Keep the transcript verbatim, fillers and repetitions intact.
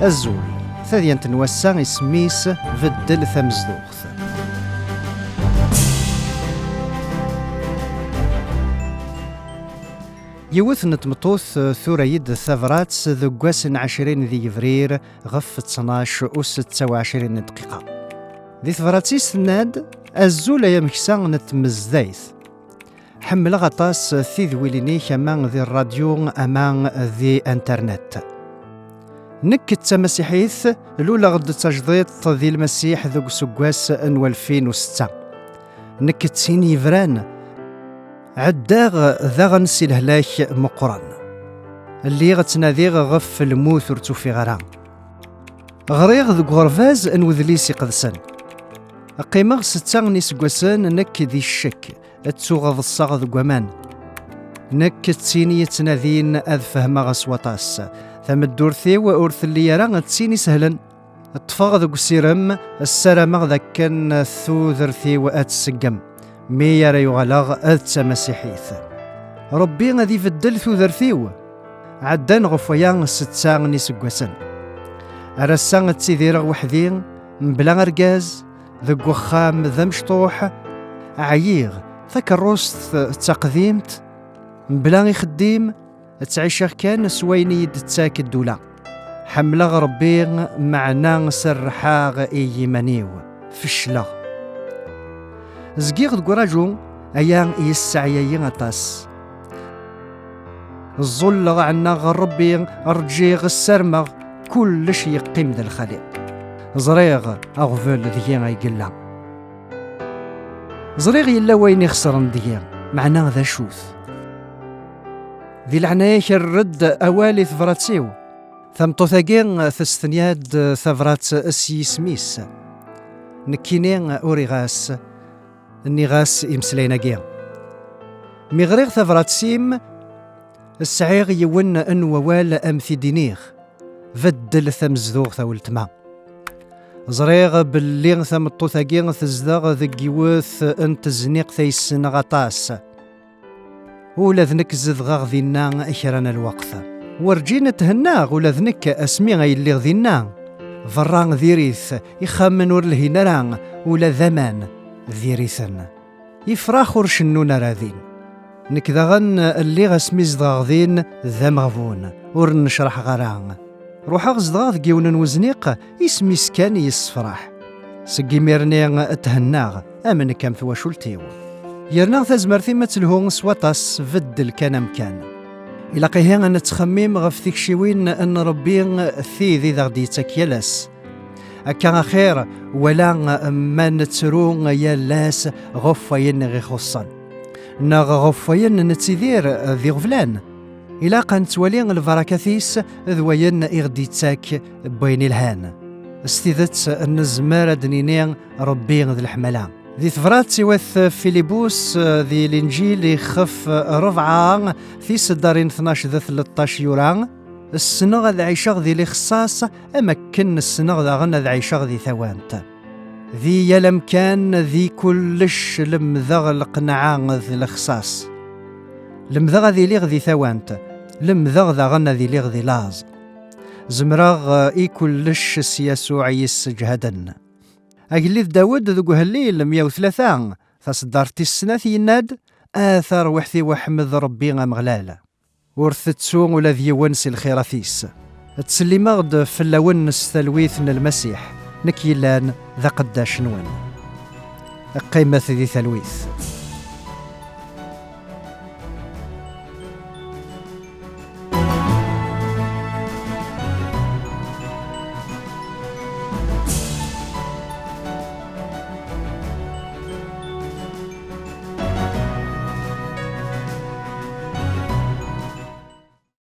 Azul. Tadyant n wass-a isem-is Beddel tamezduɣt. Yiwet n tmeṭṭut tura-yi-d tabrat deg wass n ɛecrin di yebrir ɣef ttnac u setta u ɛecrin n dqiqa. Di tebrat-is tenna-d: "Azul ay ameksa n tmezdayt. Ḥemmleɣ aṭas tidwilin-ik ama di rradyu ama di internet. Nekk d tamasiḥit, luleɣ-d d tajdiṭ di Lmasiḥ deg useggas n walfin u setta. Nekk d tin yebran. Ɛeddaɣ daɣen si lehlak meqqren. Lliɣ ttnadiɣ ɣef lmut ur tt-ufiɣ ara. Ɣriɣ deg uɣerbaz n wedlis iqedsen. Qqimeɣ setta n iseggasen nekk di ccek, ttuɣ ḍseɣ deg waman. Nekk d tin yettnadin ad fehmeɣ s waṭas. Tameddurt-iw ur telli ara d tin isehlen. Ṭṭfeɣ deg usirem, ssarameɣ d akken tudert-iw ad tseggem, mi ara yuɣaleɣ d tamasiḥit. Rebbi ad ibeddel tudert-iw." Ɛeddan ɣef waya setta n iseggasen. Ar ass-a ttidireɣ weḥd-i, mebla argaz, deg wexxam d amecṭuḥ. Ɛyiɣ, takeṛṛust d taqdimt, mebla ixeddim, ttɛiceɣ kan s wayen i yi-d-tettak ddula. Ḥemmleɣ Rebbi, meɛna serrḥeɣ i yiman-iw, fecleɣ. Zgiɣ deg uraju, aya yesseɛya-yi aṭas. Ẓẓulleɣ ɛennaɣ ɣer Rebbi, rǧiɣ, ssarmeɣ, kullec yeqqim d lxali. Ẓriɣ aɣbel deg-i ay yella. Ẓriɣ yella wayen ixesren deg-i, meɛna d acu-t? Di leɛnaya-k, err-d awal i tebrat-iw. Tameṭṭut-agi testenya-d tabrat s yisem-is. Nekkini uriɣ-as, nniɣ-as imeslayen-agi. Mi ɣriɣ tabrat-im, sɛiɣ yiwen n wawal am t-id-iniɣ: "Beddel tamezduɣt a weltma." Ẓriɣ belli tameṭṭut-agi tezdeɣ deg yiwet n tezniqt ay ssneɣ aṭas. Ula d nekk zedɣeɣ dinna kra n lweqt. Werǧin thennaɣ ula d nekk asmi ay lliɣ dinna. Berra diri-t, ixxamen ur lhin ara, ula d aman diri-ten. Ifrax ur cennun ara din. Nekk daɣen lliɣ asmi zedɣeɣ din d ameɣbun, ur nnecraḥeɣ ara. Ruḥeɣ zedɣeɣ deg yiwen n wezniq, isem-is kan yessefraḥ. Seg imir-nni thennaɣ, am nekk am twacult-iw. Yerna tazmert-im ad telhu s waṭas, beddel kan amkan. Ilaq ihi ad nettxemmim ɣef tikciwin n Ṛebbi, tid i d aɣ-d-yettak yal ass. Akka axir, wala ma nettru yal ass ɣef wayen i ɣ-ixuṣṣen, neɣ ɣef wayen nettidir d iɣeblan. Ilaq ad nettwali lbarakat-is d wayen i ɣ-d-yettak n wayen ilhan. S tidet, nezmer ad d-nini Ṛebbi d leḥmala. Di tebrat i wat Filibus, di Linǧil ixef rebɛa, tiseddarin tnac d tleṭṭac yura: "Ssneɣ ad ɛiceɣ di lixṣaṣ, am akken ssneɣ daɣen ad ɛiceɣ di tawant." Di yal amkan, di kullec, lemdeɣ lqenɛa d lexṣaṣ. Lemdeɣ ad iliɣ di tawant, lemdeɣ daɣen ad iliɣ di laẓ. Zemreɣ, eh, i kullec s Yasuɛ yesseǧhaden. Agellid Dawed deg uhellil meyya u tlata, taseddart tis snat, yenna-d: "A tarwiḥt-iw, ḥmed Ṛebbi Ameɣlal. Ur tettu ula d yiwen si lxirat-is. Ttsellimeɣ-d fell-awen s talwit n Lmasiḥ, nekk yellan d aqeddac-nwen." Qqimet di talwit.